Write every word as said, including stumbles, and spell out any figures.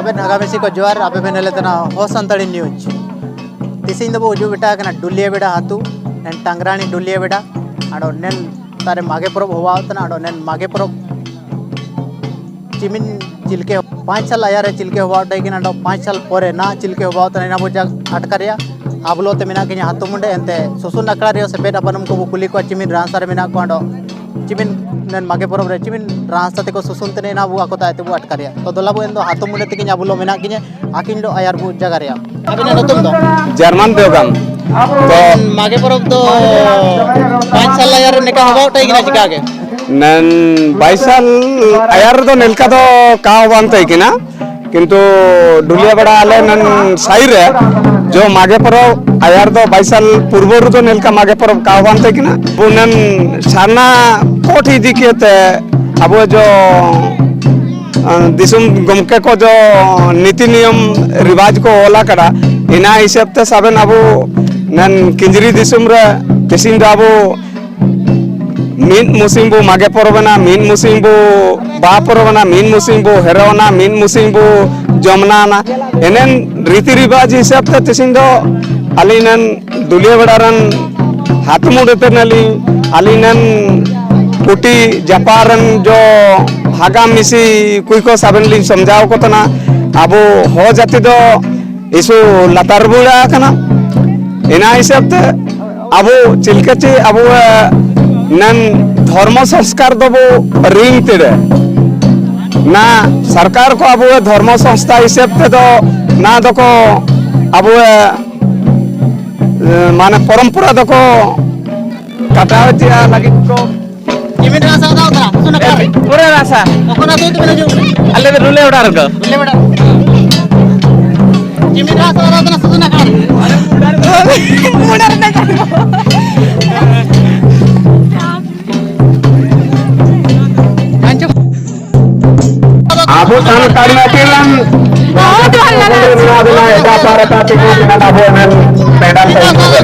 ᱟᱵᱮᱱ ᱱᱟᱜᱟᱢᱤᱥᱤ ᱠᱚ ᱡᱚᱦᱟᱨ, ᱟᱵᱮ ᱵᱮᱱ ᱧᱮᱞᱮᱫ ᱛᱟᱦᱮᱱᱟ ᱦᱚ ᱥᱟᱱᱛᱟᱲᱤ ᱱᱤᱭᱩᱡᱽ᱾ ᱛᱤᱥᱤᱧ ᱫᱚᱵᱚ ᱦᱤᱡᱩᱜ ᱵᱮᱴᱟ ᱠᱟᱱᱟ ᱰᱩᱞᱤᱭᱟᱹ ᱵᱮᱰᱟ ᱟᱹᱛᱩ, ᱱᱮᱱ ᱴᱟᱝᱜᱽᱨᱟᱱᱤ ᱰᱩᱞᱤᱭᱟᱹ ᱵᱮᱰᱟ᱾ ᱟᱫᱚ ᱱᱮᱱ ᱛᱟᱨᱮ ᱢᱟᱜᱮ ᱯᱚᱨᱚᱵᱽ ᱦᱚᱣᱟᱣ ᱛᱟᱦᱮᱱᱟ᱾ ᱟᱫᱚ ᱱᱮᱱ ᱢᱟᱜᱮ ᱯᱚᱨᱚᱵᱽ ᱪᱤᱢᱤᱱ ᱪᱤᱞᱠᱮ ᱯᱟᱸᱪ ᱥᱟᱞ ᱟᱭᱟᱨᱮ ᱪᱤᱞᱠᱮ ᱦᱚᱣᱟᱣ ᱴᱟᱭ ᱠᱤᱱ᱾ ᱟᱫᱚ ᱯᱟᱸᱪ ᱥᱟᱞ ᱯᱚᱨᱮ ᱱᱟ ᱪᱤᱞᱠᱮ ᱦᱚᱣᱟᱣ ᱛᱟᱦᱮᱱᱟ, ᱤᱱᱟ ᱵᱚ ᱡᱟᱜ ᱟᱴᱠᱟᱨᱮᱭᱟ᱾ ᱟᱵᱞᱚ ᱛᱮ ᱢᱮᱱᱟᱜ ᱠᱤᱧᱟ ᱦᱟᱛᱚ ᱢᱩᱸᱰᱮ ᱮᱱᱛᱮ ᱥᱩᱥᱩᱱ ᱟᱠᱷᱲᱟ ᱨᱮᱭᱟᱜ ᱥᱮ ᱵᱮᱫ ᱟᱯᱟᱱ ᱠᱚ ᱵᱚ ᱠᱩᱞᱤ ᱠᱚᱣᱟ ᱪᱤᱢᱤᱱ ᱨᱟᱥᱟ ᱨᱮ ᱢᱮᱱᱟᱜ ᱠᱚᱣᱟ᱾ ᱟᱫᱚ ᱪᱤᱢᱤᱱ ᱱᱮᱱ ᱢᱟᱜᱮ ᱯᱚᱨᱚᱵᱽ ᱨᱮ ᱪᱤᱢᱤᱱ ᱨᱟᱥᱟ ᱛᱮᱠᱚ ᱥᱩᱥᱩᱱ ᱛᱮ ᱱᱮᱱᱟ ᱵᱚ ᱟᱠᱚ ᱛᱟᱭ ᱛᱮᱵᱚ ᱟᱴᱠᱟᱨᱮᱭᱟ᱾ ᱛᱚ ᱫᱚᱞᱟ ᱵᱚ ᱮᱱ ᱫᱚ ᱦᱟᱛᱚ ᱢᱩᱸᱰᱮ ᱛᱮᱜᱮ ᱟᱵᱞᱚ ᱢᱮᱱᱟᱜ ᱠᱤᱧᱟ᱾ ᱟᱹᱠᱤᱱ ᱫᱚ ᱟᱭᱟᱨ ᱵᱚ ᱡᱟᱜᱟ ᱨᱮᱭᱟᱜ᱾ ᱟᱹᱵᱤᱱᱟᱜ ᱧᱩᱛᱩᱢ ᱫᱚ? ᱡᱟᱨᱢᱟᱱ ᱫᱮᱣᱜᱟᱢ᱾ ᱛᱚ ᱢᱟᱜᱮ ᱯᱚᱨᱚᱵᱽ ᱫᱚ ᱯᱟᱸᱪ ᱥᱟᱞ ᱞᱟᱭᱟᱨ ᱨᱮ ᱱᱮᱠᱟ ᱦᱚᱵᱟᱣ ᱴᱟᱭ ᱠᱤᱱᱟ ᱪᱤᱠᱟ ᱜᱮ? ᱱᱮᱱ ᱵᱟᱭᱤᱥ ᱥᱟᱞ ᱟᱭᱟᱨ ᱨᱮᱫᱚ ᱱᱮᱞᱠᱟ ᱫᱚ ᱠᱟᱣ ᱵᱟᱝ ᱛᱟᱦᱮᱸ ᱠᱟᱱᱟ, ᱠᱤᱱᱛᱩ ᱰᱩᱞᱤᱭᱟᱹ ᱵᱮᱲᱟ ᱟᱞᱮ ᱱᱮᱱ ᱥᱟᱭ ᱨᱮ ᱡᱚ ᱢᱟᱜᱮ ᱯᱚᱨᱚᱵᱽ ᱟᱭᱟᱨ ᱫᱚ ᱵᱟᱭᱤᱥ ᱥᱟᱞ ᱯᱩᱨᱵᱚ ᱨᱮᱫᱚ ᱱᱮᱞᱠᱟ ᱢᱟᱜᱮ ᱯᱚᱨᱚᱵᱽ ᱠᱟᱣ ᱵᱟᱝ ᱛᱟᱦᱮᱸ ᱠᱟᱱᱟ᱾ ᱟᱵᱚ ᱱᱮᱱ ᱥᱟᱨᱱᱟ ᱠᱳᱰ ᱤᱫᱤ ᱠᱟᱛᱮ ᱟᱵᱚ ᱡᱚ ᱟᱸ, ᱫᱤᱥᱚᱢ ᱜᱚᱢᱠᱮ ᱠᱚ ᱡᱚ ᱱᱤᱛᱤ ᱱᱤᱭᱚᱢ ᱨᱤᱣᱟᱡᱽ ᱠᱚ ᱚᱞ ᱟᱠᱟᱫᱟ, ᱤᱱᱟ ᱦᱤᱥᱟᱹᱵ ᱛᱮ ᱥᱟᱵᱮᱱ ᱟᱵᱚ ᱱᱮᱱ ᱠᱤᱸᱡᱽᱨᱤ ᱫᱤᱥᱚᱢ ᱨᱮ ᱛᱮᱥᱤᱧ ᱫᱚ ᱟᱵᱚ ᱢᱤᱫ ᱢᱩᱥᱤᱢ ᱵᱚ ᱢᱟᱜᱮ ᱯᱚᱨᱚᱵᱽ ᱮᱱᱟ, ᱢᱤᱫ ᱢᱩᱥᱤᱢ ᱵᱚ ᱵᱟᱦᱟ ᱯᱚᱨᱚᱵᱽ ᱮᱱᱟ, ᱢᱤᱫ ᱢᱩᱥᱤᱢ ᱵᱚ ᱦᱮᱨᱚᱜ ᱮᱱᱟ, ᱢᱤᱫ ᱢᱩᱥᱤᱢ ᱵᱚ ᱡᱚᱢᱱᱟ ᱮᱱᱟ᱾ ᱮᱱᱮᱱ ᱨᱤᱛᱤ ᱨᱤᱣᱟᱡᱽ ᱦᱤᱥᱟᱹᱵ ᱛᱮ ᱛᱮᱥᱤᱧ ᱫᱚ ᱟᱹᱞᱤᱧ ᱱᱮᱱ ᱫᱩᱞᱤᱭᱟᱹ ᱵᱮᱲᱟ ᱨᱮᱱ ᱦᱟᱛᱢᱩ ᱰᱮᱛᱮ ᱱᱟᱞᱤᱧ ᱟᱹᱞᱤᱧ ᱱᱮᱱ ᱠᱩᱴᱤ ᱡᱟᱯᱟᱜ ᱨᱮᱱ ᱡᱚ ᱦᱟᱜᱟᱢ ᱢᱤᱥᱤ ᱠᱩᱭ ᱠᱚ ᱥᱟᱵᱮᱱ ᱞᱤᱧ ᱥᱚᱢᱡᱷᱟᱣ ᱠᱚ ᱛᱟᱦᱮᱱᱟ᱾ ᱟᱵᱚ ᱦᱚ ᱡᱟᱹᱛᱤ ᱫᱚ ᱤᱥᱩ ᱞᱟᱛᱟᱨ ᱵᱩᱲᱟ ᱟᱠᱟᱱᱟ᱾ ᱤᱱᱟ ᱦᱤᱥᱟᱹᱵ ᱛᱮ ᱟᱵᱚ ᱪᱤᱞᱠᱟᱹ ᱪᱮ ᱟᱵᱚ ᱱᱮᱱ ᱫᱷᱚᱨᱢᱚ ᱥᱚᱝᱥᱠᱟᱨ ᱫᱚᱵᱚ ᱨᱤᱝ ᱛᱮᱲᱮ ᱱᱟ ᱥᱚᱨᱠᱟᱨ ᱠᱚ ᱟᱵᱚ ᱫᱷᱚᱨᱢᱚ ᱥᱚᱝᱥᱛᱷᱟ ᱦᱤᱥᱟᱹᱵ ᱛᱮᱫᱚ ᱱᱟ ᱫᱚᱠᱚ ᱟᱵᱚ ᱢᱟᱱᱮ ᱯᱚᱨᱚᱢᱯᱚᱨᱟ ᱫᱚᱠᱚ ᱠᱟᱴᱟᱣ ᱤᱫᱤᱭᱟ ᱞᱟᱹᱜᱤᱫ ᱠᱚ᱾ ᱪᱮᱢᱮᱱ ᱨᱟᱥᱟ ᱫᱟᱣ ᱛᱟᱨᱟ, ᱥᱩᱱᱟ ᱠᱟᱨ᱾ ᱯᱩᱨᱟᱹ ᱨᱟᱥᱟ᱾ ᱚᱠᱚᱭ ᱟᱹᱛᱩ ᱛᱮᱵᱮᱱ ᱦᱤᱡᱩᱜ ᱠᱟᱱᱟ? ᱟᱞᱮ ᱫᱚ ᱨᱩᱞᱮ ᱚᱲᱟᱜ ᱨᱮᱫᱚ᱾ ᱨᱩᱞᱮ ᱚᱲᱟᱜ᱾ ᱪᱮᱢᱮᱱ ᱨᱟᱥᱟ ᱫᱟᱣ ᱛᱟᱨᱟ, ᱥᱩᱱᱟ ᱠᱟᱨ᱾ ᱢᱩᱰᱟᱨ ᱨᱮᱱᱟᱜ ᱠᱟᱨ᱾ ᱟᱵᱚ ᱥᱟᱱᱛᱟᱲ ᱢᱤᱫᱴᱮᱱ ᱵᱚᱦᱩᱛ ᱵᱷᱟᱞ ᱞᱟᱜᱟ᱾ ᱱᱚᱣᱟ ᱫᱚ ᱮᱴᱟᱜ ᱯᱟᱦᱴᱟ ᱛᱮᱠᱚ ᱢᱮᱱᱟ ᱟᱵᱚ ᱮᱱᱟᱝ ᱯᱮᱰᱟᱞ ᱛᱟᱭᱚᱢ ᱛᱮ᱾